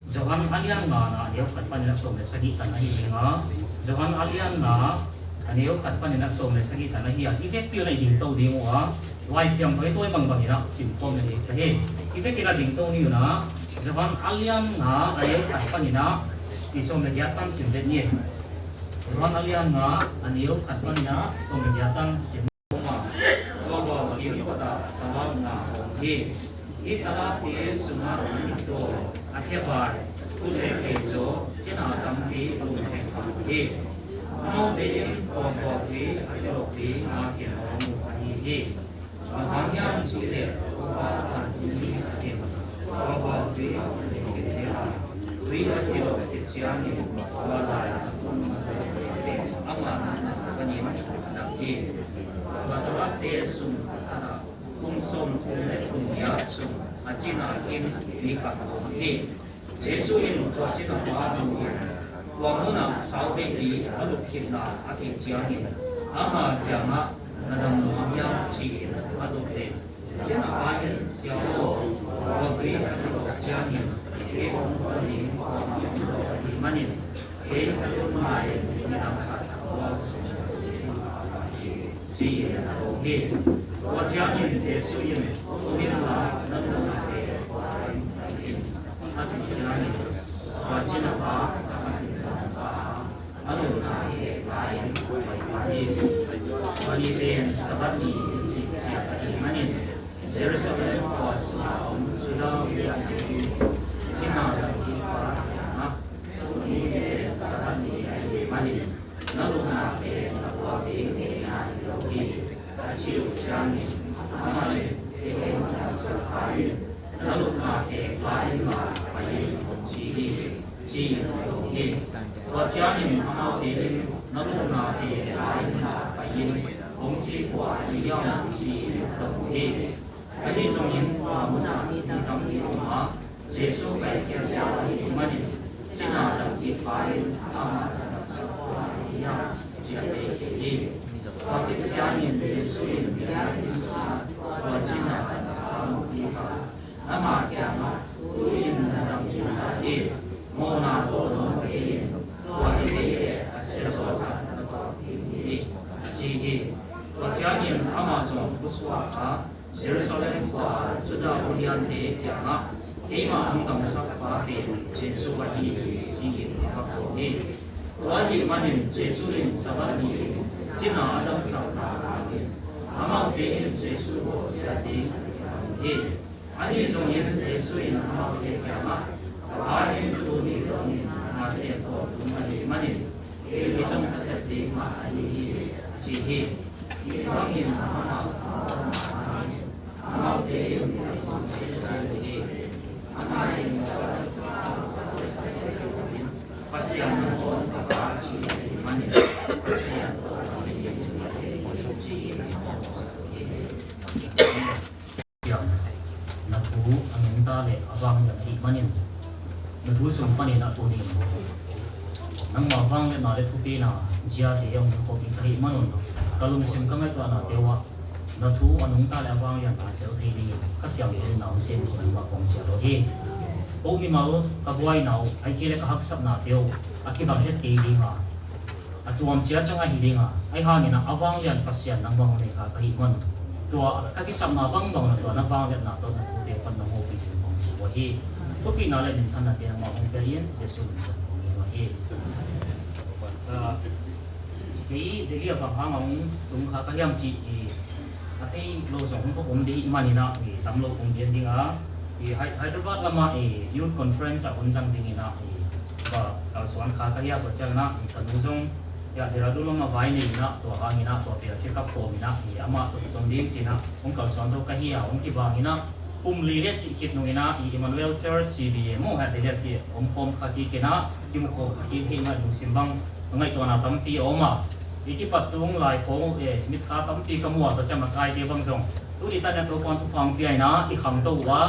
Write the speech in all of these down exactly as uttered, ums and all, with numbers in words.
Johan a lian nga na a neu khat panin a sawm le sagih tan ahi ding a, Johan a lian nga a neu khat panin a sawm le sagih tan ahi a, i vekpi un a i dingto ding uh a, Lai Siangtho i tawi bangbang in a sim khawm le ding ka hi. I vekpi un a dingto ni un a, Johan a lian nga a neu khat panin a i sawm le giat tan sim det ni. Johan a lian nga a neu khat panin a sawm le giat tan sim. Tua bawlpi khuatah talapna a om hi. Hih talapte sungah a mit taw, a khe vai, khut le kei zaw, cina tampi lum khek hi. Amaute in tua bawlpi a kilawp ding a kinawm uh ahi hi. Bang hang hiam cih leh Topa Vantung mi a kim tua bawlpi a kilawp khit ciangin, tui a kilawp khit ciangin tua lai a tung masa ama nang panin a dam hi. Tua talapte sung khat ah kum sawmthum le kum giat sung a cina kim mi khat a om hi. Jesu in tua cina pa mu-in tua munah sauveili a lup khitna a theih ciangin ama kiangah, "Na dam nuam hiam?" ci-in a dot leh, cina pa in, "Sia aw, tua tui a kilawp ciangin kei hong tua ding kuamah om lo ahih manin kei ka lut ma-in midang khat a kual sung ding hi," ci-in a dong hi. Tua ciangin Jesu in, "Tum inla, na lupna pen kua in pai in," a cih ciangin tua cina pa a khat in a dong pah a, a lupna heh lai-in pai pah hi. Tua ni pen Sabbath ni i cih ciat ahih manin Jerusalem khua sungah a om Judah uliante in cina dam kik pa kiangah, "Tuni pen Sabbath ni ahih manin na lupna pen na kuamah ding hi lo hi," a cih uh ciangin amah in, "Kei hong damsak in, na lupna khek la inla pai in," hong ci hi, ci-in a dong hi. Tua ciangin amaute in, "Na lupna khek la inla pai in," hong cih kua ahi hiam, ci-in a dong uh hi. Ahi zongin tua munah mi tampi om a, Jesu kaikhia ziau ahih manin cina dam kik pa in amah damsak kua ahi hiam, ci a thei kei hi. Tua khit ciangin Jesu in biakinn sungah tua cina dam pa mu kik a, ama kiangah, "Tu-in na dam kik ta hi. Mawhna tawh nuam kei in, tua hi kei leh a sia zaw khat na tuak ding hi," a ci hi. Tua ciangin amah zong pusuak a, Jerusalem khua Judah uliante kiangah, "Keimah hong damsak pa pen Jesu ahi hi," ci-in a va phawk hi. Tua ahih manin Jesu in Sabbath ni-in cina a damsakna hangin amaute in Jesu bawlsia ding a kibang hi. Ahi zongin Jesu in amaute kiangah, "Ka Pa in tuni dongin na sem tawntung ahih manin kei zong ka sep ding mah ahi hi," a ci hi. Hih bangin amah a om hangin amaute in a kong sep uh hi. Amah in Pasian nangawn a Pa cih ahih manin Pasian tawh a kibang hi, ci-in a kong sep uh hi. Pasian, na thu a nungta le a vanglian ahih manin na thu sung panin a tuni nangma vangliatna le thupina ziate hong hilh khawm ding ka hih manun ka lungsim ka ngaihtuahnate uh ah na thu a nungta le a vanglian a sel thei dingin Kha Siangtho in na hong sem uh nangmah kong cial uh hi. Ko mimal ka buaina uh, ahih kei leh ka haksatnate uh a kibang het kei ding a, a tuam ciat ciang ahi ding a, ahi hangin a vanglian Pasian nangmah hong nei kha ka hih manun tua ka kisapna bangbang na tua na vangliatna tawh na thute pan na hopih ding kong ci uh hi. Thupina le minthannate nangmah hong pia in, Jesu min suang kong ngen uh hi. Ah, kei Delhi ah bang hang a hong tung kha ka hiam cih i a thei lo zong hong kop om ding ahih manin ah i tam lo kong gen ding a, i Hy-, Hyderabad lamah i youth conference ah hun zang dingin ah i va kalsuan kha ka hi a, tua ciangin ah i ka nu zong hiah Dehradun lamah vai nei in ah, tua hangin ah tua pen a kikap khawm in ah i amah tawh kiton ding ci-in ah hong kalsuan tawh ka hi a, hong kibang in ah kum li le cih khit nung in ah i Emmanuel Church C B A maw, hiah Delhi ah ki om khawm kha kik in ah, kimu khawm kha kik hi in ah, lungsim bang a ngaihtuahna tampi a om a, i kipat tung lai khawng uh e, mitkha tampi ka mu a, tua ciang makaite bang zong tuni tan in ah Topa'n thupha hong pia in ah i khangto uh a,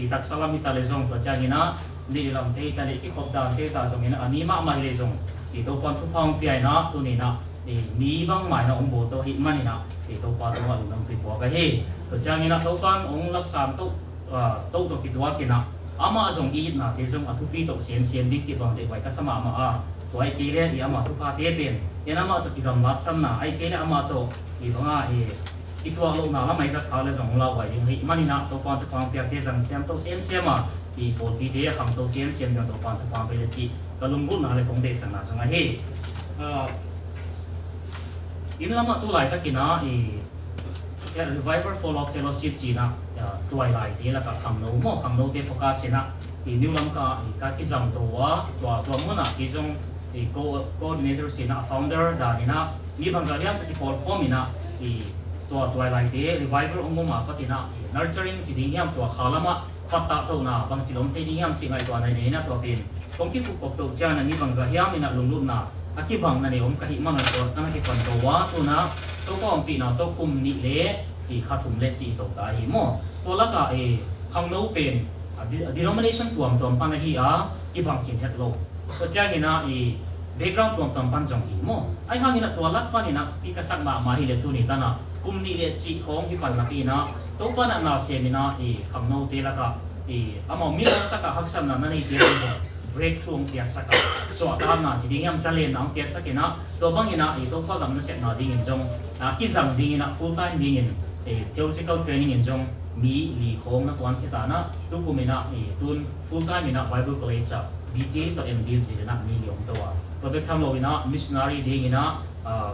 i taksa lam hi ta leh zong, tua ciangin ah neih lamte hi ta leh, kikhop dante hi ta zongin ah, a mi mahmah hi leh zong i Topa'n thupha hong pia in ah tuni in ah i mi bangmah in ah hong bawlto ahih manin ah i Topa tungah lungdam thupha ka hi. Tua ciangin ah Topa'n hong lapsang toh, ah, toh tawh kituakin ah Amah zong i itnate zong a thupi toh semsem ding cih bang deih vai ka sa mahmah a. Tua ahih kei leh i amah thuphate pen, en amah tawh kigamlatsanna, ahih kei leh amah tawh i bang a i kituah lohna lam a i zat kha leh zong lauhuai ding ahih manin ah Topa'n thupha piakte zang siam toh semsem a, i pawlpite a khangto semsem ding Topa'n thupha pia leh cih ka lunggulhna leh kong deihsakna zong ahi. Ah, inn lam ah tu laitakin ah i Revival for Love Fellowship ci-in ah, ah, tuailaite lakah khangno maw, khangnote focus in ah i New Lamka i ka kizang to a, tua, tua mun ah kei zong i co-, coordinator ci-in ah, founder dan in ah, mi bangzah hiam tawh kipawlkhawm in ah i tua tuailaite revival hong om a pat in ah i nurturing ci ding hiam, tua kha lam ah pattah tohna bangci lawm thei ding hiam cih ngaihtuahna nei in ah, tua pen kong kikup kop toh ciangin ah mi bangzah hiam in ah lunglutna a kibang na nei om ka hih manin tua ka na kipan to a, tu-in ah Topa ompihna tawh kum nih leh i kha thum leh cih to ta hi maw. Tua lakah i khangno pen, a, de-, denomination tuamtuam pan ahi a, kibang khin het lo. Tua ciangin ah i background tuamtuam pan zong hi maw. Ahih hangin ah tua lak panin ah thupi ka sak mahmah hi leh tuni tan ah kum nih leh cih khawng hi pan napi in ah Topa'n ah na sem in ah i khangnote lakah i amau milawng takah haksatna na neite breakthrough hong piaksak a, suahtakna ci ding hiam, zalenna hong piaksak in ah, tua bangin ah i Topa gam nasepna dingin zong, ah, kizang dingin ah full time dingin, eh, theological training in zong mi li khawng na kuan khit a, na tukum in ah i tun full time in ah Bible College ah B T H tawh M D F zin in ah mi li om to a. Tua bek tham lo in ah missionary dingin ah, ah,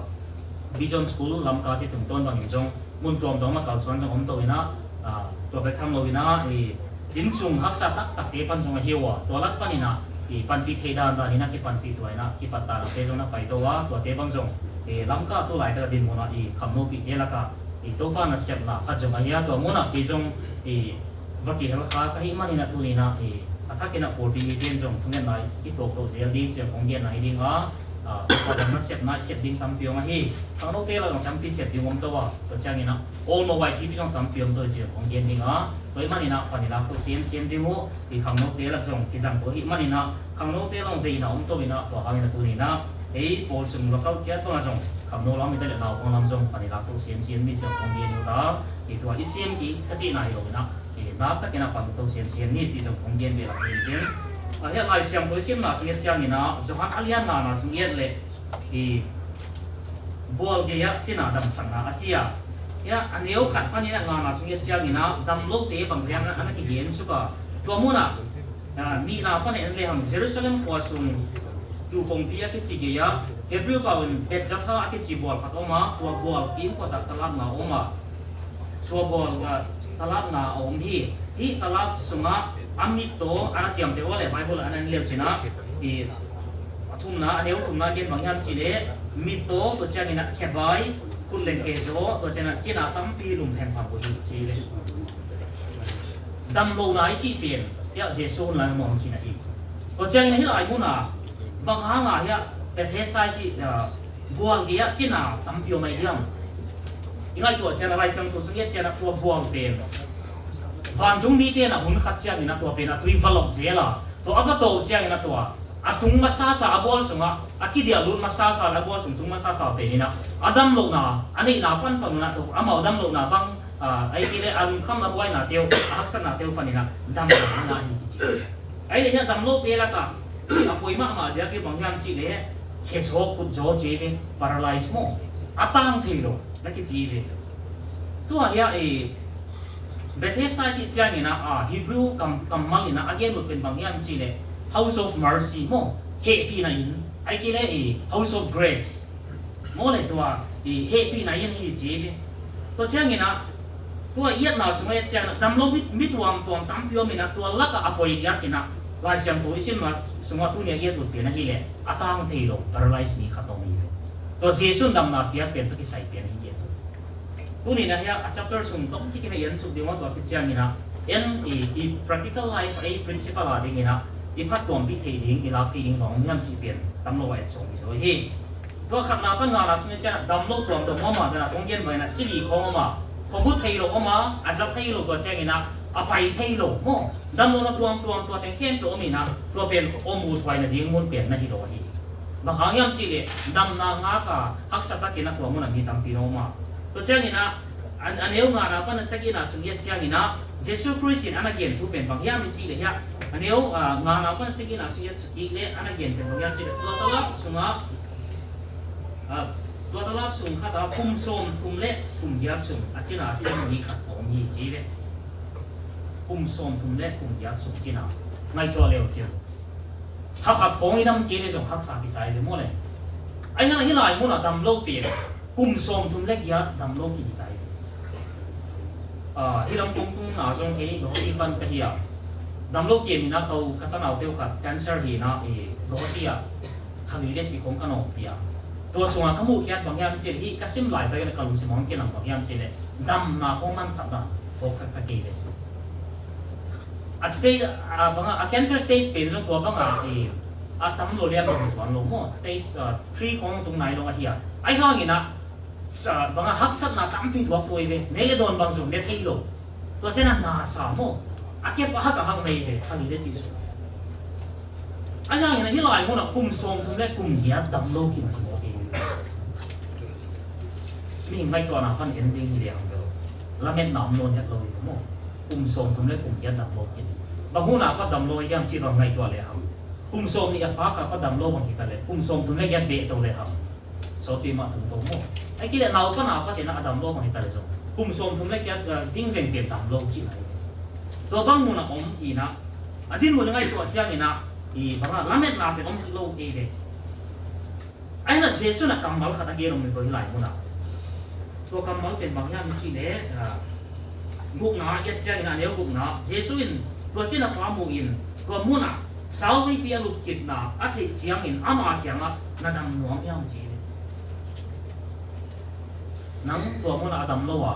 Vision School Lamka te tungtawn bangin zong mun tuamtuam ah kalsuan zong om to in ah, ah, tua bek tham lo in ah i innsung haksa taktakte pan zong ahi uh a, tua lak panin ah i panpih theih dandan in ah kipanpih, tua in ah kipattanate zong na pai to a, tuate bang zong i Lamka tu laitak a dinmun ah i khangnote'te lakah i Topa nasepna khat zong ahi a, tua mun ah kei zong i va kihel kha ka hih manin ah tuni in ah i a thakin ah pawlpi mite in zong thungetna i tuakto zel ding ci-in kong genna hi ding a, ah, Topa gam nasepna i sep ding tampi om ahi. Khangnote lakah zong tampi sep ding om to a, tua ciangin ah all mobile T V zong tampi om to hi ci-in kong gen ding a, tua ahih manin ah pan i lak to semsem ding uh. I khangnote lak zong kizang to ahih manin ah khangnote lak veina om to in ah, tua hangin ah tuni in ah ei pawl sung local ciat bang ah zong khangno lam i ta leh naupang lam zong pan i lak to semsem ni ci-in kong gen uh ta. I tua i sem kik ka cihna hi lo in ah, i naktakin ah pan to semsem ni ci-in kong gen ve lak hi cin. A, hiah Lai Siangtho i simna sung i et ciangin ah Johan a lian ngana sung i et leh i bual gei ah cina damsakna a ci a. Hiah a neu khat panin ah ngana sung i et ciangin ah damlote bang hiam a na kigen suk a, tua mun ah, ah, nihna pan en lehang Jerusalem khua sung tu kongpi a kici gei ah Hebrew pau in Bethzatha a kici bual khat om a, tua bual kimkot ah talap nga om a, tua bual ah talap nga a om hi. Hih talap sungah a mittaw a na ciamteh uh a leh Bible ah a na en leu cin ah i a thumna, a neu thumna gen bang hiam cih leh mittaw, tua ciangin ah khebai, khut leh khe zaw, tua ciangin ah cina tampi lum phengphang uh hi ci ve. Damlohna i cih pen hiah Jesu hun lai mawng khin ahi. Tua ciangin ah hih lai mun ah bang hang a hiah Bethesda i cih, ah, bual gei ah cina tampi om ahi hiam? I ngaihtuah ciangin ah Lai Siangtho sung i et ciangin ah tua bual pen vantung mite in ah hun khat ciangin ah tua pen a tui va lok zel a, tua a va tawh ciangin ah tua a tung masasa a bual sungah, a kidiah lut masasa leh a bual sung tung masasa pen in ah a damlohna a neihna panpan un ah tua amau damlohna bang, ah, ahih kei leh a lungkham a buainate uh, a haksatnate uh panin ah damlohna hi kici. Ahih leh hiah damlote lakah a poi mahmah diak hi bang hiam cih leh khe zaw khut zaw ci ve, paralyze maw, a tang thei lo na kici ve. Tua hiah i Bethesda i cih ciangin ah, ah, Hebrew kam, kammal in ah a gen lut pen bang hiam cih leh House of Mercy maw, hehpihna inn, ahih kei leh i House of Grace maw leh, tua i hehpihna inn hi ci ve. Tua ciangin ah tua i etna sungah i et ciangin ah damlo mi, mi tuamtuam tampi om in ah tua lakah a poi diak in ah Lai Siangtho i simna sungah tuni a i et lut pen ahih leh a tang thei lo, paralyze mi khat om hi ve. Tua Jesu in damna piak pen tawh kisai pen ahi ve. Tuni in ah hiah a chapter sung tomcik in ah i en suk ding uh a, tua khit ciangin ah en i, i practical life ah, i principle a dingin ah i phattuampih theih ding, i lak theih ding bang om hiam cih pen tam lo a et sawm hi zaw hi. Tua khatna pan ngana sung i et ciangin ah damlo tuamtuam om a, dan a kong gen bangin ah ci li khawng om a, khua bu thei lo om a, a za thei lo, tua ciangin ah a pai thei lo maw. Damlohna tuamtuam tua teng khempeuh om in ah tua pen om uthuai nading mun pen na hi lo hi. Bang hang hiam cih leh damna ngak a haksa takin ah tua mun ah mi tampi na om a. Tua ciangin ah a, a neu ngana pan a sagihna sung i et ciangin ah Jesu Khrist in a na gen thu pen bang hiam i cih leh hiah, a neu, ah, ngana pan sik in a sui a cukik leh a na gen pen bang hiam cih leh tua talap sungah, ah, tua talap sung khat ah kum sawm thum le kum giat sung a cina thum ni khat a om hi ci ve. Kum sawm thum le kum giat sung cina ngaihtuah leu cin. Kha khat khawng i dam kei le zong haksa kisa i ve maw le. Ahi hang hi lai munah dam lo pen kum sawm thum le giat dam lo kihita i ve. Ah, hi lam kong tungna zong ei Guwahati pan ka hi a, dam lo kei mina ko ka tanau teu khat cancer hi na i Guwahati ah kha li le ci khawng ka nawngpi a. Tua sungah ka muh khiat bang hiam cih leh hi ka sim lai tak in ka lungsim hong kinang bang hiam cih leh damna khawng man khat na khawng khat ka kei le. A stage, a banga, a cancer stage pen zong tua banga, eh, a tam lo liam lo tuan lo maw. Stage, ah, three khawng tung nai lo ahi a. Ahi hangin a, ah, banga haksatna tampi tuak tua i ve. Nei le dawn bang zong ne thei lo. Tua ciang a na sa maw. A kep a hak a hak mei ve. Kha li le ci zong. Ahi hangin a hi lai munah kum sawm thum le kum giat dam lo khin ci maw kei. Mi ngaihtuahna pan en ding hi le hang bel. Lametna om nawn het lo hi maw. Kum sawm thum le kum giat dam lo khin. Bang hun a pat dam lo hi diam ci bang ngaihtuah le hang. Kum sawm nih a phak a pat dam lo bang hi ta le. Kum sawm thum le giat beh to le hang. Sawtpi mah tung to maw. Ai kei le naupan a pat in a dam lo bang hi ta le zong. Kum sawm thum le giat, ah, ding veng pen dam lo ci lai. Tua bang mun a om hi na. A din mun a ngaihtuah ciangin a. I bang a lametna pen om het lo ei le. Ahi na Jesu na kammal khat a gen om in tua hi lai munah. Tua kammal pen bang hiam i cih leh, ah, gukna i et ciangin a neu gukna Jesu in tua cina pa mu in tua munah sauveipi a lup khitna a theih ciangin ama kiangah na dam nuam hiam ci hi. Nang tua munah a dam lo a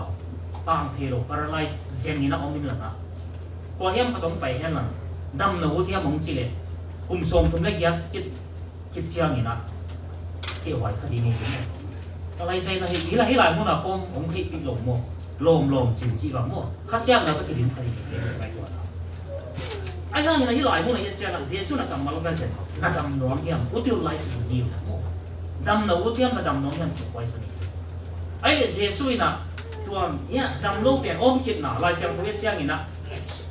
tangphei lo paralyze zengin a om in lang a. Kua hiam khat hong pai hen lang dam lo uh hiam hong cih leh kum sawm thum le giat khit khit ciangin a, kei huai kha ding hi. Ka lai sai na hi, hi lai, hi lai mun a pom hong theih pih lo maw. Lawm lawm cin cih bang maw. Kha siam na ka kidim kha ding hi, hi lai mun a. Ahi hangin a hi lai mun a i et ciang a, Jesu na kammal ka ken. Na dam nuam hiam, ut uh lai ki ding hi maw. Dam na ut hiam, na dam nuam hiam cih huai sa ni. Ahi leh Jesu in a, tuam, hiah, dam lo pen om khitna, Lai Siangtho i et ciangin a,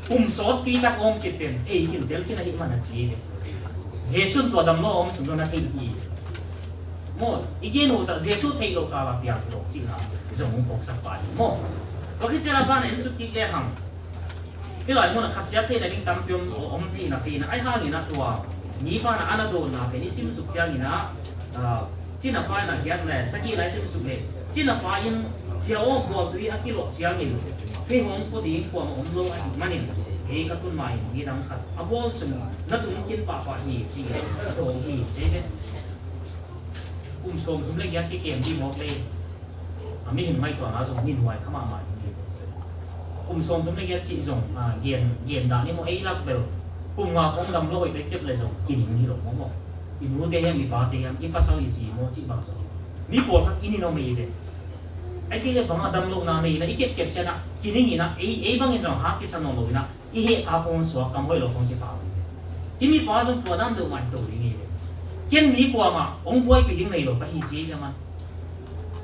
kum sawtpi tak om khit pen, ei khin tel khin ahih man a ci hi. Jesu in tua dam lo a om sung zong na theih hi. Maw, i gen uh tak Jesu theih lo kal a piang lo cihna zong hong phawksak pah hi maw. Tua khit ciang a ban a en suk kik le hang. Hi lai mun a khasiat theihna ding tampi om, om theihna pi na, ahi hangin a tua mipa na a na dawnna pen i sim suk ciangin a, ah, Cina pa in a giat le, sagih lai sim suk le. Cina pa in sia aw bual tui a kilawh ciangin, kei hong pua ding kuamah om lo ahih manin, kei ka tun ma in midang khat a bual sung na tung khin pahpah hi, ci a dawng hi, ci ve. Kum sawm thum le giat kikem dih mawk le. A mihing ngaihtuahna zong ninhuai kha mahmah hi. Kum sawm thum le giat cih zong, a, gen, gen dah ni maw ei lak bel. Kum nga khawng dam lo hoih bek kep le zong kining hi lo maw maw. I nute hiam, i pate hiam, i pasal i zi maw cih bang zong. Mi pawlkhat i nin om ei ve. Ai kei le bang a dam lohna nei na i kepkep sian a kining in a ei, ei bangin zong hak kisa nawn lo in a i heh kha khawng suak kam hoih lo khawng kipau hi. Hih mipa zong tua dan deuh mah hi to ding hi ve. Ken mi kuamah hong buaipih ding nei lo ka hi ci hi ve man.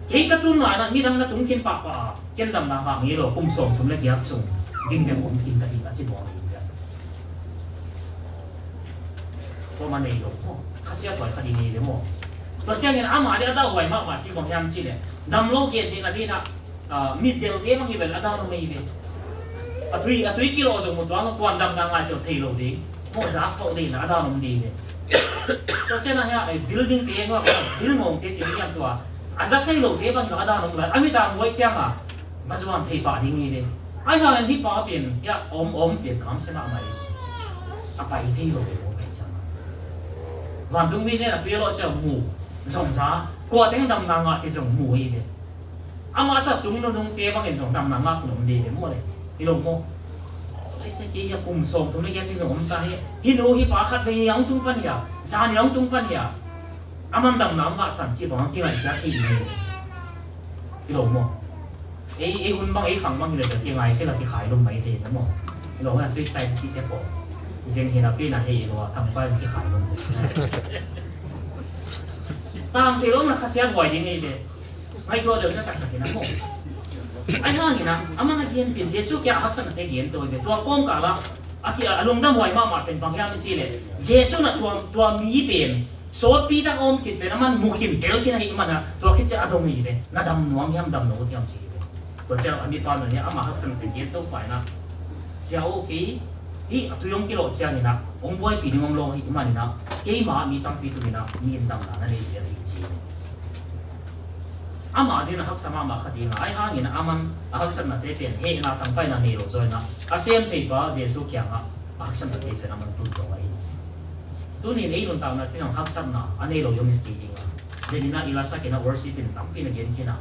Kei ka tun lai na midang na tung khin pahpah a ken damna ngah ngei lo kum sawm thum le giat sung ding bek om khin ka hi a ci bawl hi ve. Kuamah nei lo maw. Khasiat huai kha ding hi ve maw. Tua siangin amah ding a dahhuai mahmah hi bang hiam ci le dam lo gen ding a ding a Ah, mit delte bang hi bel a dan om ei ve. A tui, a tui kilawh zong mu tuang kuan damna ngai ciau thei lo ding. Mawh zak khawh ding na a dan om ding ve. Tua sian a hia, ai, building te ngawk, bil ngawng te cin hiam tua. A zak thei lo te bang hi lo a dan om lai. A mit a muai ciang a va zuan thei pah ding hi ve. Ai hang en hi pa pen, hia, om, om pen kam se mahmah hi. A pai thei lo ve om pai ciang a. Vantung mi nen a tui a lawh ciau mu. Zong za. Kua teng damna ngah ci zong mu hi ve. Amah sa tung nunung te bangin zong damna ngak nung dei le maw le. Hi lo maw. Lai sa kei a kum sawm tung le giat hi nung om ta hi. Hi nu hi pa khat vei a hong tung pan hi a. Zan hi a hong tung pan hi a. Aman damna ngak san ci bang kingaihsiat hi ni. Hi lo maw. Ei, ei hun bang ei khang bang hi le kingaihsiat la kikhai lum mai thei le maw. Hi lo maw, suicide si te pawh. Zeng hi na pi na hei lo a thang pa kikhai lum. Tang thei lo na khasiat huai ding hi le. Ngaihtuah leu na taktak in a maw. Ahi hangin ah, aman a gen pen Jesu kiang a haksatnate gen to hi ve. Tua kawmkal ah, a ki-, a lungdam huai mahmah pen bang hiam i cih leh, Jesu in ah tua, tua mi pen sawtpi tak a om khit pen aman mu khin, tel khin ahih man ah, tua khit ciang a dong hi ve. Na dam nuam hiam, dam lo ut hiam ci hi ve. Tua ciang a mipa nu in ah ama haksatnate gen to pa in ah, Sia aw, kei hih a tui hong kilawh ciangin ah hong buaipih ding om lo ahih manin ah, keima ah mi tampi tungin ah mi in damna na nei zel hi ci hi ve. Ama dingin a haksa mahmah kha ding a, ahi hangin aman a haksatnate pen hehna tangpaina nei lo zaw in ah, a sem theipa Jesu kiangah a haksatnate pen aman tun to ahi. Tuni in ei nuntakna te zong haksatna a nei lo i om hi kei ding a. Tua in ah i lasak in ah worship in tampi na gen khin a,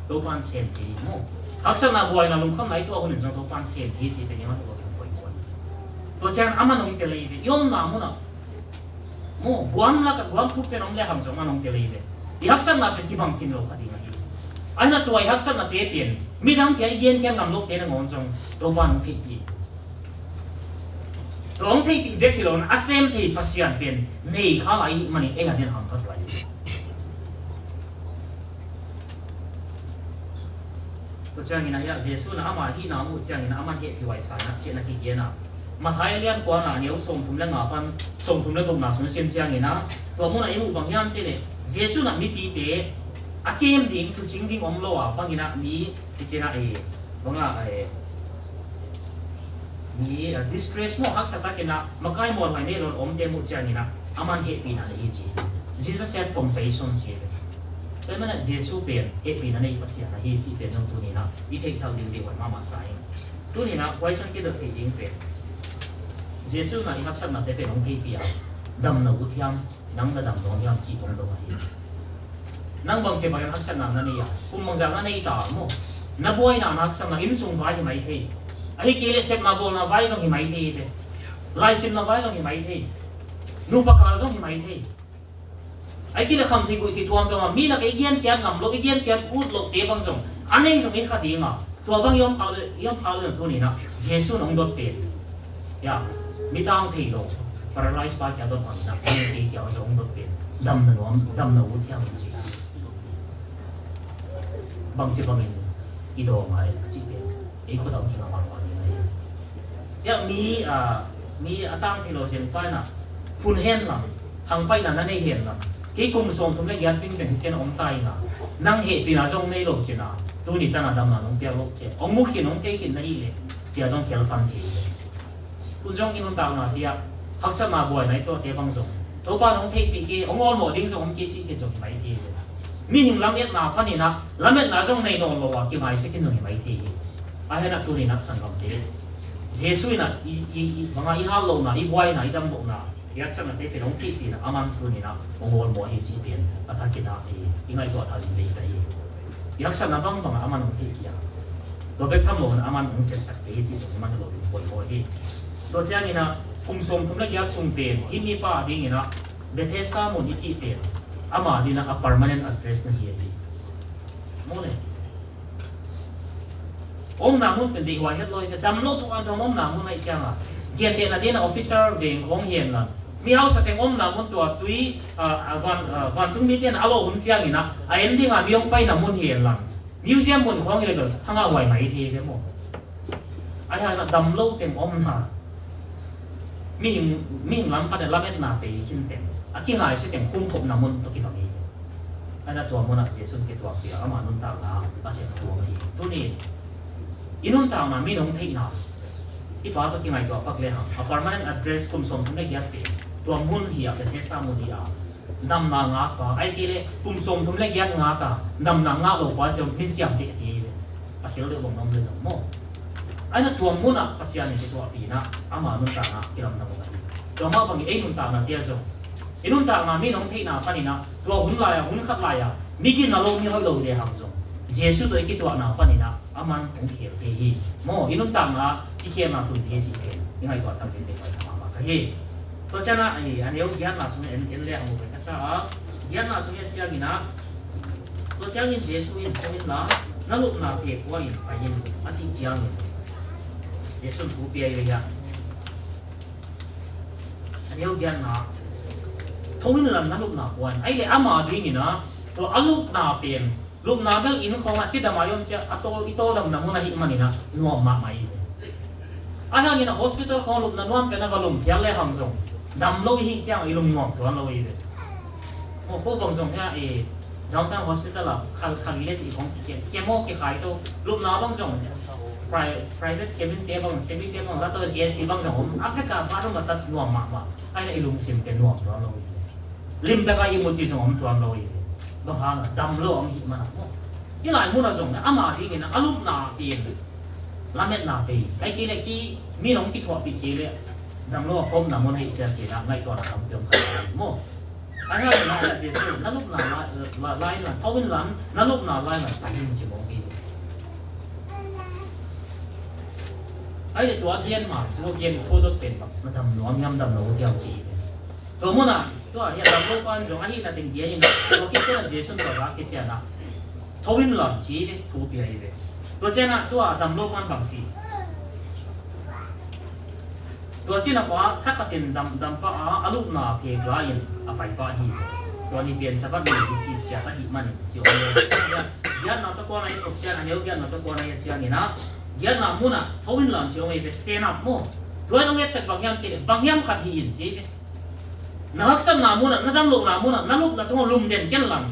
Topa'n sem hi maw. Haksatna buaina lungkhamna i tuah hun in zong Topa'n sem hi cih pen i man tua pen poi poi. Tua ciang aman hong tel hi ve, i omna mun ah maw, guam lak ah guam phut pen om le hang zong aman hong tel hi ve. I haksatna pen kibang khin lo kha ding ahi. Ahi na tua i haksatnate pen midang kiang i genkhiat ngam lote nangawn zong Topa'n hong theihpih. Tua hong theihpih bek hi lo in a sem thei Pasian pen nei kha lai ahih manin ei a dingin a hamphat lai. Tua ciangin ah hiah Jesu in ah ama hihna a muh ciangin ah aman hehpih huai sa in ah cih na kigen a. Matthai a lian kuana a neu sawmthum le nga pan sawmthum le gukna sung sim ciangin ah, tua munah i muh bang hiam cih leh Jesu in ah mipite a kem ding, tuucing ding om lo a, bangin ah mi i cih in ah, eh, bang a, eh, mi, eh, distress maw, haksa takin ah makai mualhuai nei lo a omte muh ciangin ah aman hehpihna nei hi ci. Jesus have compassion ci hi ve. Tua ahih manin ah Jesu pen hehpihna nei Pasian ahi cih pen zong tuni in ah i theih thak ding deih huai mahmah sa ing. Tuni in ah question kidot theih ding pen, Jesu in ah i haksatnate pen hong theihpih a, dam na ut hiam, nang na dam nuam hiam cih hong dong ahi. Nang bangci bangin haksatna na nei a, kum bangzah na nei ta maw? Na buaina, na haksatna, innsung vai hi mai thei. Ahih kei leh sepna bawlna vai zong hi mai thei hi te. Laisimna vai zong hi mai thei. Nupa kal zong hi mai thei. Ahih kei leh khamtheih guihtheih tuamtuam a, mi lak ah i genkhiat ngam lo, i genkhiat ut lote bang zong a nei zong i kha ding a, tua bang i om khak le, i om khak le tuni in ah Jesu in hong dot pen, ya, mi tang thei lo, paralyze pa kiang dot bang in ah, mi thei kiang zong hong dot pen, dam na nuam, dam na ut hiam ci. Bangci bangin i dawng a, cih pen ei khut a om khin a bang bang in ah. Ya, mi, ah, mi a tang thei lo zen pa in ah, phun hen lang, hangpaihna na nei hen lang. Kei kum sawmthum le giat ding pen hi ciang om ta ing a, nang hehpihna zong nei lo cin a, tuni tan a damna nong piak lo ci a, hong mu khin, hong thei khin na hih leh, ci a zong khial pan thei. Tun zong i nuntakna te ah haksatna buaina i tuahte bang zong, Topa nong theihpih kei, hong awlmawh ding zong om kei cih khin zong hi mai thei. Mihing lametna panin ah lametna zong nei nawn lo a, kimaise khin zong hi mai thei hi. Ahi na tuni in ah sanggamte, Jesu in ah i, i, i, bang a i hal lohna, i buaina, i dam lohna, i haksatnate pen hong theihpihna aman tuni in ah hong awlmawh hi cih pen a thakin ah i, i ngaihtuah thak ding deih ka hi. I haksatna bangbang ah aman hong theihpih a, tua bek tham lo in aman hong sepsak thei hi cih zong i man lo ding poimawh hi. Tua ciangin ah kum sawmthum le giat sung pen hih mipa a dingin ah Bethesda mun i cih pen ama dingin ah a permanent address na hi a hi. Maw le? Omna mun pen deihhuai het lo hi, dam lo tuk a dam omna mun ahih ciangin, gentehna dingin ah officer veng khawng hi hen lang, mi hausa teng omna mun tua tui, ah, ah, van, ah, vantung mite in a lo hun ciangin ah a en ding a mi hong paina mun hi hen lang, museum mun khawng hi le bel hang a huai mai thei ve maw. Ahi hangin ah dam lo teng omna, mihing, mihing lam pan ah lametna tei khin teng, a kingaise teng khumkhopna mun tawh kibang hi. Ahi na tua munah Jesu in kituakpih a, ama nuntakna a sep tuam ahi. Tuni i nuntakna mi nong theihna, i Pa tawh kingaihtuah pak le hang, a permanent address kum sawmthum le giat te, tua mun hi a, Bethesda mun hi a, damna ngak pa, ahih kei leh kum sawmthum le giat ngak a, damna ngak lo pa zong min ciamteh thei hi ve. A khel deuh bang om le zong maw. Ahi na tua munah Pasian in kituahpih in ah ama nuntakna kilamdang uh ahi. Tua mah bangin ei nuntakna te ah zong, i nuntakna mi nong theihna panin ah, tua hun lai-a, hun khat lai-a mi gina lo, mi hoih lo hi le hang zong, Jesu tawh i kituahna panin ah aman hong khel thei hi. Maw, i nuntakna kikhelna tun thei hi cih pen i ngaihtuah thak ding pen ka sa mahmah ka hi. Tua ciangin ah, a neu giatna sung en, en le hang uh pen ka sa a, giatna sung en ciangin ah, tua ciangin Jesu in, "Tho inla, na lupna pekua in pai in," a cih ciangin Jesu in thu pia hi ve hiah. A neu giatna, "Tho inla, na lupna pua in." Ahih leh ama dingin ah tua a lupna pen Lupna bel inn khawngah cidam a i om ciang a tawl, i tawldamna mun ahih manin ah nuam mahmah i hi. Ahi hangin ah hospital khawng lupna nuam pen a va lum phial le hang zong dam lo i hih ciang i lungnuam tuan lo i hi. Maw, ko bang zong hiah i Downtown Hospital ah khal, khal i le cih khawng kiken, kemo kikhai to, lupna bang zong pri-, private cabin te bang, semi te bang la to, A C bang zong om, a vek a bathroom a touch nuam mahmah. Ahi na i lungsim pen nuam tuan lo i hi. Limtak a i mu ci zong om tuan lo i hi. Bang hang a dam lo om hih man a maw. Hih lai mun a zong na ama dingin a lupna pen lametna pei. Ai kei le ki mi nong kithuahpih kei le dam lo a pawmna mun hei cia ci na ngaihtuahna tampi om kha maw. Ai hang na Jesu na lupna lai, lai, lai na tho in lan, na lupna lai na pai in ci maw hi. Ai le tua gen ma, tua gen tho dot pen bang na dam lo, am hiam dam lo hiam ci. Tua mun ah, tua hiah dam lo pan zong ahih na teng dia in, tua khit ciang a Jesu tua za khit ciang a tho in lan ci hi ve, thu pia hi ve. Tua ciang a tua dam lo pan bang ci. Tua ci na pa, thakhat in dam, dam pah a, a lupna phek la in, a pai pah hi. Tua ni pen Sabbath ni hi ci ciat ahih manin, ci om lo. Giatna tawh kuan a i tuk ciang, a neu giatna tawh kuan a i a ciangin a, giatna mun ah tho in lan ci om hi ve, stand up maw. Tua in hong etsak bang hiam ci, bang hiam khat hi in ci hi ve. Na haksatna mun ah, na dam lohna mun ah, na lupna tungah lum den ken lang.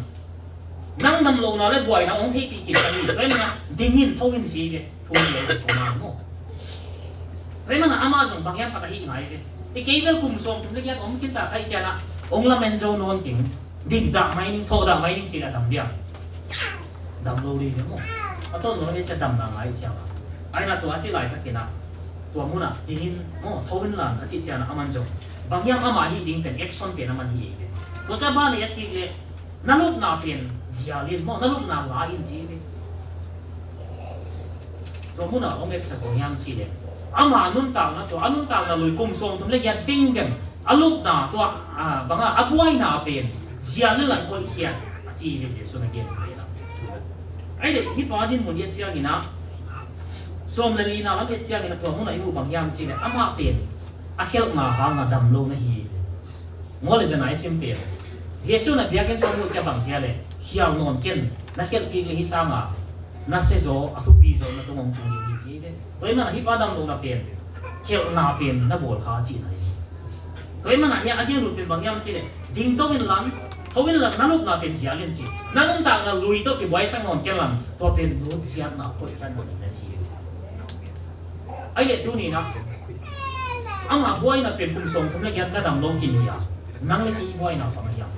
Nang dam lohna le buaina hong theihpih khin ka hi. Tua ahih manin ding in, tho in ci ve. Thu in lo ko ma maw. Tua ahih manin amah zong bang hiam khat ahih ngai ve. I kei bel kum sawmthum le giat om khin ta ka hih ciang a hong lamen zo nawn keng. Ding dah mai ning, thawh dah mai ning ci le a dam diam. Dam lo ding hi maw. A tawh nawn le cia damna ngai ciang a. Ai na tua a ci laitakin a, tua mun ah ding in maw, tho in lan a cih ciang a, aman zong bang hiam ama hih ding pen action pen aman hi hi ve. Tua cia ban le a kik le na lupna pen zial in maw, na lupna la in ci hi ve. Tua mun ah hong etsak bang hiam ci le, ama nuntakna tua, a nuntakna lui kum sawmthum le giat vingveng a lupna tua, a, bang a, a buaina pen zial in lan koihkhiat a ci hi ve, Jesu na gen hi ve. Ai le hih pa dinmun i et ciangin a, sawm le lina lam i et ciangin a, tua mun ah i muh bang hiam ci le, amah pen a khelhna hang a dam lo na hi. Maw le bena i sim pen, Jesu na biakinn sung muh ciang bang ci a le, khial nawn ken, na khelh kik le hih sang a na sia zaw, a thupi zaw na tung hong tung ding hi ci hi ve. Tua ahih manin hih pa dam lohna pen khelhna pen na bawl kha cihna hi. Tua ahih manin hiah a gen lut pen bang hiam ci le, ding to in lan, tho in lan, na lupna pen zial in ci. Na nuntakna lui tawh kibuaisak nawn ken lan, tua pen nuntakna koihkhiat nawn in na ci hi. Ai le tuni in a, ama buaina pen kum sawmthum le giat na dam lo khin hi a, nang le kei buaina bang hiam?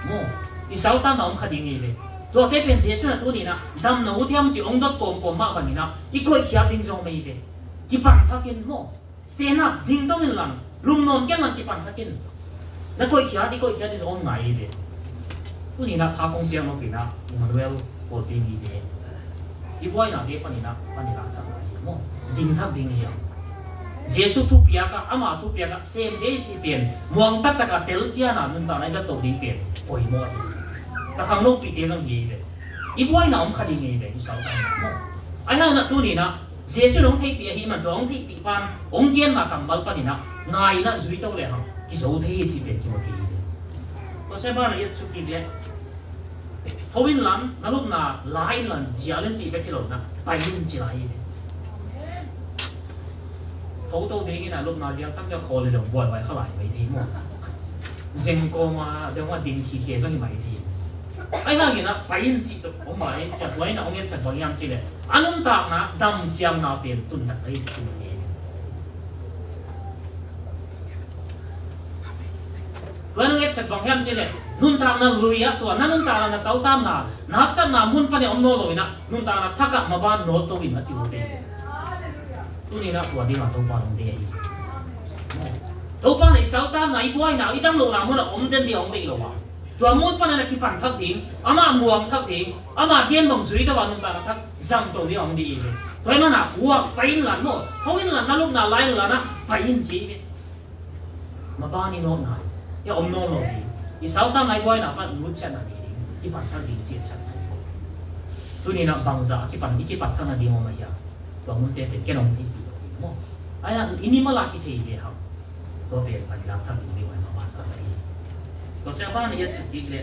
Maw, i saltanna om kha ding hi ve. Tuate pen Jesu na tuni in a, dam na ut hiam ci hong dot kawmkawm mah bangin a, i koihkhiat ding zong om hi ve. Kipan thak in maw. Stand up, ding to in lan, lum nawn ken lan, kipan thak in. Na koihkhiat, i koihkhiat in om ngai hi ve. Tuni in a tha kong piak nop in a, Emmanuel pawlpi mite, i buainate panin a, pan i lak thak ngai hi maw. Ding thak ding hi a. Jesu thupiak a, ama thupiak a, sem te i cih pen muang taktak a tel ciang a nuntakna i zat to ding pen poimawh hi. Ka khang lopite zong hi hi ve. I buaina om kha ding hi ve, i saltanna maw. Ai hang na tuni in a, Jesu in hong theihpih ahih man, tua hong theihpih pan hong genna kammal panin a, ngai in a zui to le hang kizo thei hi cih pen kimu thei hi. Tua sia ban a i et suk kik le, tho in lan, na lupna la in lan, zial in cih bek hi lo in a, pai in ci lai hi. Tho to ding in a, lupna zial tak le khawl le lo buaihuai kha lai mai thei maw. Zeng kawm a deuh a ding khikhe zong hi mai thei. Ai hang in a pai in cih tawh om mai, cia buaina hong etsak bang hiam cih le, a nuntakna damsiamna pen tun tak lai cih kin hi. Tua hong etsak bang hiam cih le, nuntakna lui ah tua, na nuntakna na saltanna, na haksatna mun pan i om nawn lo in a, nuntakna thak ah maban nawl to in a ci uh te. Tuni in a tua ding a Topa hong deih hi. Topa in i saltanna, i buaina, i dam lohna mun a om den ding hong deih lo a. Tua mun pan a na kipan thak ding, ama muang thak ding, ama gen bang zui to a nuntakna thak zang to ding hong deih hi. Tua ahih man a huak pai in lan maw, tho in lan, na lupna la in lan a pai in ci hi. Maban i nawtna hi a, om nawn lo hi. I saltanna, i buaina pan nutsiatna ding, kipan thak ding ci a ciat. Tuni in a bangzah a kipan, i kipan thak nading om a hia? Tua munte pen ken hong theihpih lo hi maw. Ai na i mimal a kithei ve hang. Tua pen pan i lak thak ding ding om a masa ta hi. Tua sia ban a i et suk kik le,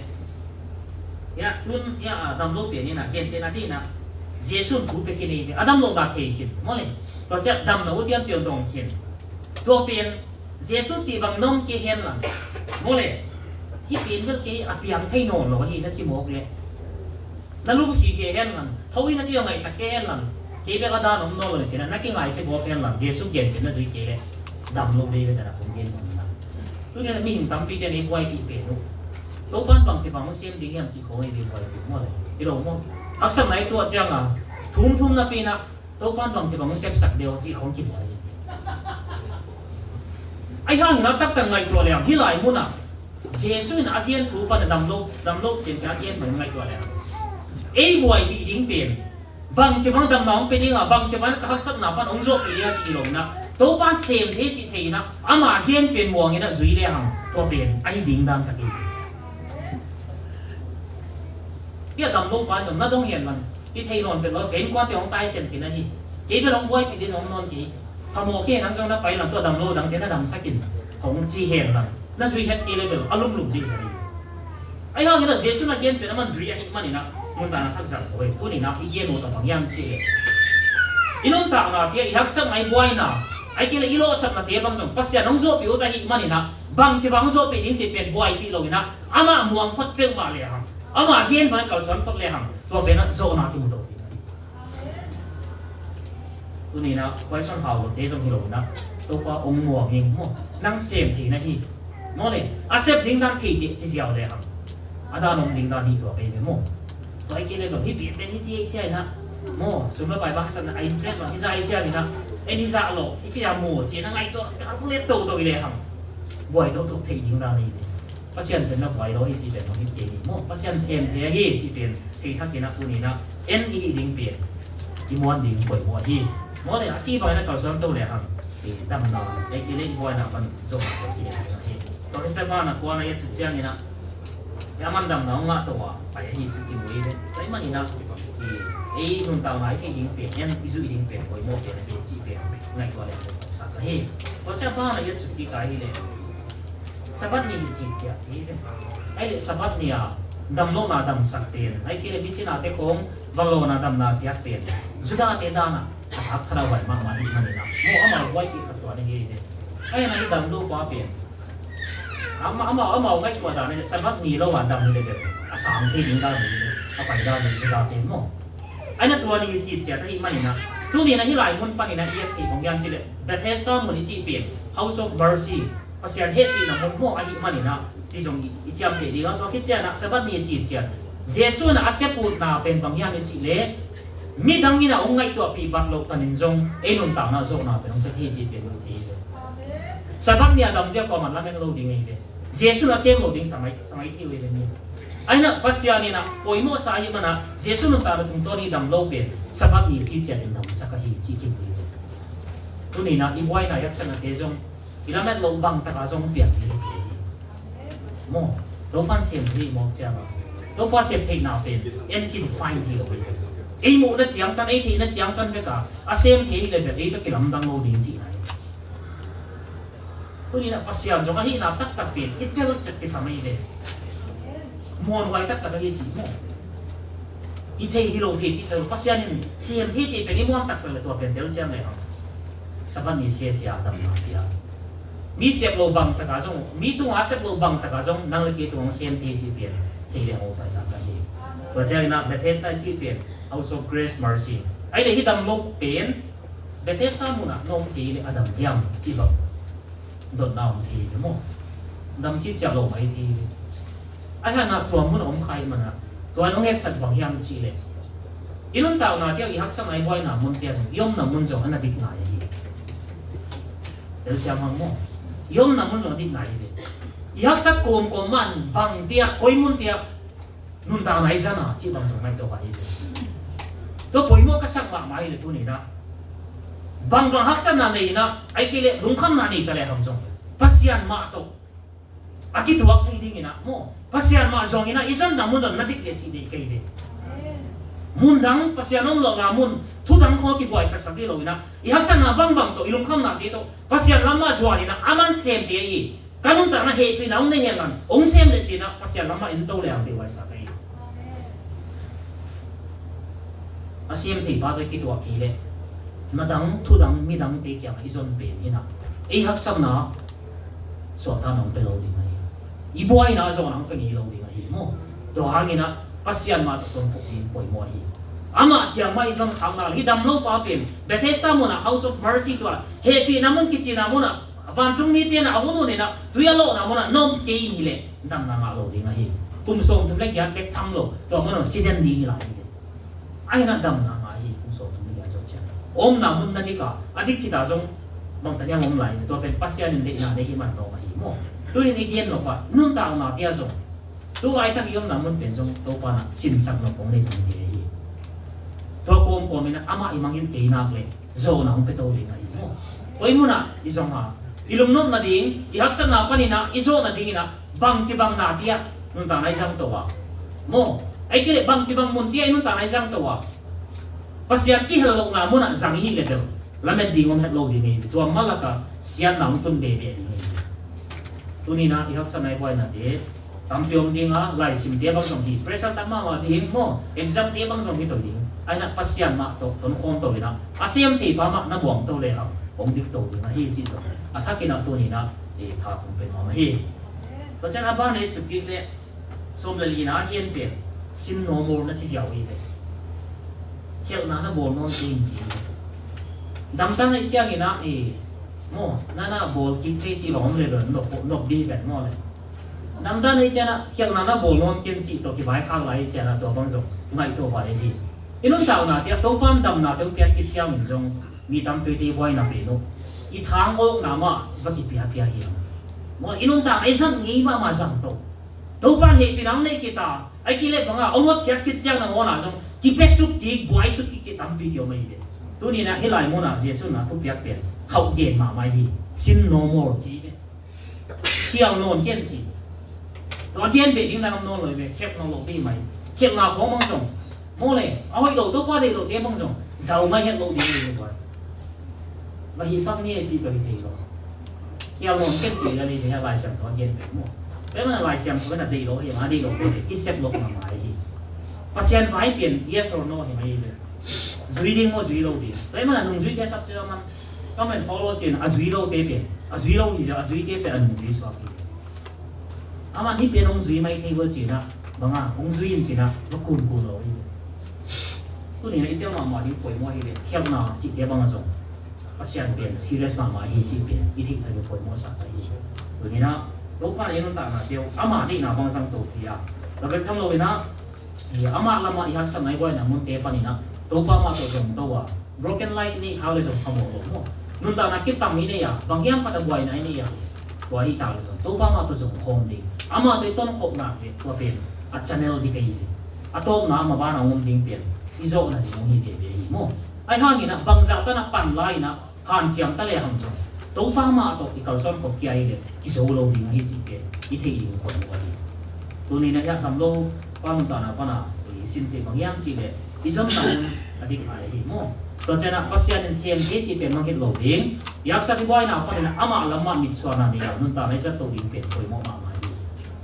Hiah tun hiah a dam lo pen in a, gentehna ding in a, Jesu in thu pia khin hi ve, a dam lo na thei khin maw le. Tua ciah damna uh tiam ciang dong khin. Tua pen Jesu cih bang nong kei hen lang maw le. Hih pen bel kei a piang thei nawn lo hi na ci mawk le, na lum khikhe hen lang, tho hi na ci a ngaihsak kei hen lang, kei bel a dan om nawn lo le cin a, na kingaihsia gawp hen lang, Jesu gentehna zui kei le dam lo veve ta na kong gen nawn na. Tuni a mihing tampi ten ei buaipih pen uh, Topa'n bangci bang hong sem ding hiam cih khawng ei buaipih maw le. Hi lo maw? Haksatna i tuah ciang a, thum thum napi in a, Topa'n bangci bang hong sepsak deuh cih khawng kibuai hi. Ahi hangin a taktak ngaihtuah leng hih lai mun ah Jesu in a gen thu pan a dam lo, dam lo pen a gen thu ngaihtuah leng ei buaipih ding pen bangci bang damna hong pia ding a, bangci bang ka haksatna pan hong zawhpih ding a cih hi lo in a, Topa'n sem thei cih thei in a, ama gen pen muang in a zui le hang tua pen ahi ding dan tak hi. Hiah dam lo pa zong na dong hian lang, hi thei nawn pek lo, kei innkuante hong tai sem khin ahi. Kei bel hong buaipih ding zong nawn kei. Phamawh kei nang zong na pai lang, tua dam lo dangte na damsak in, hong ci hen lang, na zui het kei le bel a lumlum ding hi. Ahi hangin a Jesu na gen pen aman zui ahih manin a nuntakna thak zang lo hi. Tuni in a i gen uh tawh bang hiam cih leh, i nuntaknate, i haksatna, i buaina, ahih kei leh i lawhsapnate bang zong Pasian hong zawhpih uh ahih manin a, bangci bang hong zawhpih ding cih pen buaipih lo in a, amah muang phot peuhmah le hang, ama gen bang kalsuan phot le hang, tua pen a zawhna kimu to ding. Tuni in a question hau lote zong hi lo in a, Topa hong muang ing maw, nang sem thei na hi maw le, a sep ding dan thei teh ci ziau le hang, a dan om ding dan hi tua kei ve maw. Tua ahih kei le bang hi pian pen hi ci ei cia in a maw, sum le pai bang haksatna a interest bang hi za ei cia in a, en hi za lo i ci a maw ci na ngaihtuah calculate toto i le hang, buai toto thei ding dan hi ve. Pasian pen na buai lo hi cih pen hong hi kei ni maw. Pasian sem thei ahi cih pen thei thak in a, tuni in a en i hih ding pen i muan ding poimawh hi. Maw le a ci bang in a kalsuan to le hang, i damna, ei kei le i buaina pan zong a kei le hi. Tua hi ciang bang a kuan a i a cih ciang in a, i a man damna hong ngah to a pai ahi cih kimu hi ve. Tua ahih manin a, i ei nuntakna i theih ding pen, en i zuih ding pen poimawh pen ahi cih pen ngaihtuah le sa sa hi. Tua ciang bang a i a cih kik a hi le Sabbath ni hi ci ciat hi ve. Ahih leh Sabbath ni a dam lohna damsak pen, ahih kei leh micinate khawng vanglawhna damna piak pen, Judate dan a a sak thadah vai mahmah ahih manin a, maw, amau buaipih khat tua na hi ve. Ahih hang i dam lo pa pen, amau, amau, amau ngaihtuah dan a Sabbath ni lo a dam hi leh bel a sang thei ding dan hi ve. A pai dan hi Judate maw. Ahih na tua ni hi ci ciat ahih manin a, tuni in a hih lai mun panin a i et theih bang hiam cih leh Bethesda mun i cih pen House of Mercy, Pasian hehpihna mun maw ahih manin a, ti zong i, i ciamteh ding a, tua khit ciang a Sabbath ni a ci ciang Jesu in a sep utna pen bang hiam i cih leh, midang in a hong ngaihtuahpih bat loh panin zong ei nuntakna zawhna pen hong pia thei ci ciang hong thei hi. Sabbath ni a dam diak kuaman lamen lo ding ahi ve. Jesu in a sem lo ding sangai, sangai thei uh ahi ve ni. Ahih na Pasian in a poimawhsa ahih man a Jesu nuntakna tungtawn i dam lo pen Sabbath ni a ci ciang in damsak ahi ci kim hi ve. Tuni in a i buaina i haksatnate zong i lamet loh bang taka zong piang hi. Maw, Topa'n sem hi mawk ciang a, Topa sep theihna pen en kin fine hi lo hi. Ei muhna ciangtan, ei theihna ciangtan bek a a sem thei hi leh bel ei bek kilamdang lo ding cihna hi. Tuni in a Pasian zong ahihna taktak pen i tel cek kisam ahi ve. Muanhuai taktak ahi cih maw. I thei hi lo thei cih tel, Pasian in sem thei cih pen i muan taktak leh tua pen tel ciam le hang. Sabbath ni sia sia a damna pia. Mi sep lo bang taka zong, mi tunga sep lo bang taka zong nang le kei tunga sem thei cih pen thei le ho paisa ka hi. Tua ciang in a Bethesda cih pen House of Grace, Mercy. Ahih leh hih dam lo pen Bethesda mun ah na om kei leh a dam hiam cih bang dotna om thei hi maw. Dam cih ciah lo mai thei hi. Ahih hang a tua mun a om kha ahih man a, tua in hong etsat bang hiam cih leh, i nuntakna te uh, i haksatna, i buaina mun te ah zong i omna mun zong a na dik ngai ahi. Telsiam hang maw. I omna mun zong a dik ngai hi ve. I haksat kawmkawm man bang te ah, koi mun te ah nuntakna i zan a cih bang zong ngaihtuah hi ve. Tua poimawh ka sak mahmah hi leh tuni in a, bangbang haksatna nei in a, ahih kei leh lungkhamna nei ta le hang zong Pasian mah tawh a kituak thei ding in a maw, Pasian mah zong in a i zonna mun zong na dik le cih deih kei ve. Mun dang Pasian om lohna mun, thu dang khawng kibuaisak sak hi lo in a, i haksatna bangbang tawh, i lungkhamnate tawh Pasian lam mah zuan in a, aman sem thei hi. Ka nuntakna hehpihna hong nei hen lang, hong sem le cih in a Pasian lam mah en to le hang deih huai sa ka hi. A sem thei pa tawh i kituak kei leh, na dang, thu dang, mi dangte kiangah i zon pen in ah, ei haksatna suakta nong pia lo ding ahi. I buaina zawh nong pia ngei lo ding ahi maw. Tua hangin ah Pasian mah tawh tun phuk ding poimawh ahi. Amah kiang mah i zon khak nak leh, hih damlo pa pen Bethesda munah House of Mercy, tua hehpihna mun kicihna munah, vantung mite in ah a hun hun in ah tui a lawhna munah na om kei in hi leh damna ngah lo ding ahi. Kum sawmthum le giat bek tham lo, tua munah si den ding hi lai hi. Ahi na damna ngah hi, kum sawmthum le giat zawh ciang. Omna mun na dik a, a dik khit a zong bangtan hiam om lai, tua pen Pasian in deihna nei hi man nawm ahi maw. Tuni in i gen nop ah, nuntakna te ah zong, tu laitak i omna mun pen zong Topa in ah sinsak nop hong nei zong hi thei ahi. Tua kawmkawm in ah amah i mangngilh kei nak leh zawhna hong pia to ding ahi maw. Tua i munah i zong a, i lungnop nading, i haksatna panin ah i zawh nadingin ah bangci bang na te ah nuntakna i zang to a, maw, ahih kei leh bangci bang mun te ah i nuntakna i zang to a, Pasian kihel lohna munah zang i hih leh bel lamet ding om het lo ding hi. Tua mah lakah siatna hong tun veve ding hi. Tuni in ah i haksatna, i buainate tampi om ding a, laisimte bang zong hi, pressure tam mahmah ding maw, examte bang zong hi to ding. Ahi na Pasian mah tawh tonkhawm to in ah, a sem thei pa mah na muang to lehang hong dik to ding ahi cih zong a thakin ah tuni in ah i tha kong pia nuam ahi. Pasian a ban ei cukik leh, sawm le lina a gen pen, sin no more na ci ziau hi ve. Khialhna na bawl nawn kei in ci hi ve. Damtan ahih ciangin ah, eh, maw, na na bawl kik thei ci bang om le bel nop, nop dih pen maw le. Damtan ahih ciangin ah khialhna na bawl nawn kei in cih tawh kivaikhak lai ahih ciangin ah tua bang zong ngaihtuah vai ahi. I nuntakna te ah Topa'n damna te hong piak khit ciangin zong mi tampi te i buaina pen uh, i thang awkna mah va kipiapia hi. Maw, i nuntakna i zat ngei mahmah zang to. Topa'n hehpihna hong neih khit a, ahih kei leh bang a hong hotkhiat khit ciang nangawn ah zong kipiasuk kik, buaisuk kik cih tampi kiom ahi ve. Tuni in ah hih lai munah Jesuh in ah thupiak pen khauh gen mahmah hi. Sin no more ci hi ve. Khial nawn kei in ci. Tua gen beh ding na ngam nawn lo hi ve. Khialh nawn lo ding mai. Khialhna khawng bang zong, maw le, a hoih lo, Topa deih lote bang zong zau mai het lo ding hi ve. Tua va hih pak ni e cih tawh hi thei lo. Khial nawn kei in ci le, hi a, Lai Siangtho a gen pen maw. Tua ahih manin Lai Siangtho in a deih lo hi, a deih lo hi, i sep lo mahmah hi. Pasian vai pen yes or no hi mah hi ve. Zui ding maw, zui lo ding. Tua ahih manin a nungzuite sap cia man, come and follow ci-in a zui lote pen, a zui lo hi cia, a zuite pen a nungzui suak hi. Aman hih pen hong zui mai thei ua ci-in ah, bang a hong zui in ci-in ah va kunkun lo hi. Tuni in ah i tel mahmah ding poimawh hi leh, khialhna cihte bang a zong Pasian pen serious mahmah hi cih pen i theih thei ding poimawh sak ta hi. Tuni in ah Topa in i nuntakna te uh amah deihna bang zang to hi a, tua bek tham lo in ah, i amah lamah i haksatna, i buaina munte panin ah Topa mah tawh zong to a, broken life i neih khak leh zong phamawh lo maw. Nuntakna kitam i neih a, bang hiam khat a buaina i neih a, tua hi tak leh zong Topa mah tawh zong khawm ding, amah tawh i tonkhawm nak leh tua pen a channel dik ahi hi. A tawpna a maban a hong om ding pen i zawhna ding hong hi veve hi maw. Ahi hangin ah bangzah tan a pan lai in ah hanciam ta lehang zong Topa mah tawh i kalsuan khop kia hi leh kizo lo ding ahi cih pen i theih ding poimawh ahi. Tuni in ah hiah damlo pa nuntakna pan a i sinte bang hiam cih leh, i zonna mun a dik ngai ahi maw. Tua ciangin ah Pasian in semte cih pen mangngilh lo ding, i haksat i buaina panin ah amah lam mah mitsuanna nei a, nuntakna i zat to ding pen poimawh mahmah hi.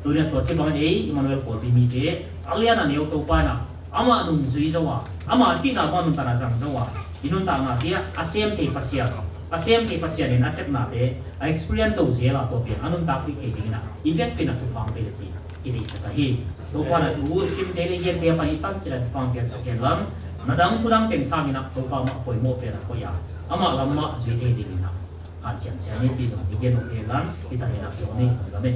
Tuni in ah tua ci bangin ei Emmanuel pawlpi mite a lian a neu Topa in ah amah nungzui zo a, amah cihna bang nuntakna zang zo a, i nuntakna te ah a sem thei Pasian, a sem thei Pasian in a sepnate a experience to zel a, tua pen a nuntakpih thei dingin ah i vekpi in ah thupha hong pia hi ci kideihsak ahi. Topa in ah thu simte le gente a pan i tamcin ah thupha hong piaksak hen lang, na dang thu dang teng sangin ah Topa mah poimawh pen a koih a, amah lam mah zui thei dingin ah hanciam ciam ni ci zong i gen uh hen lang, i tan in ah zong ni lam e.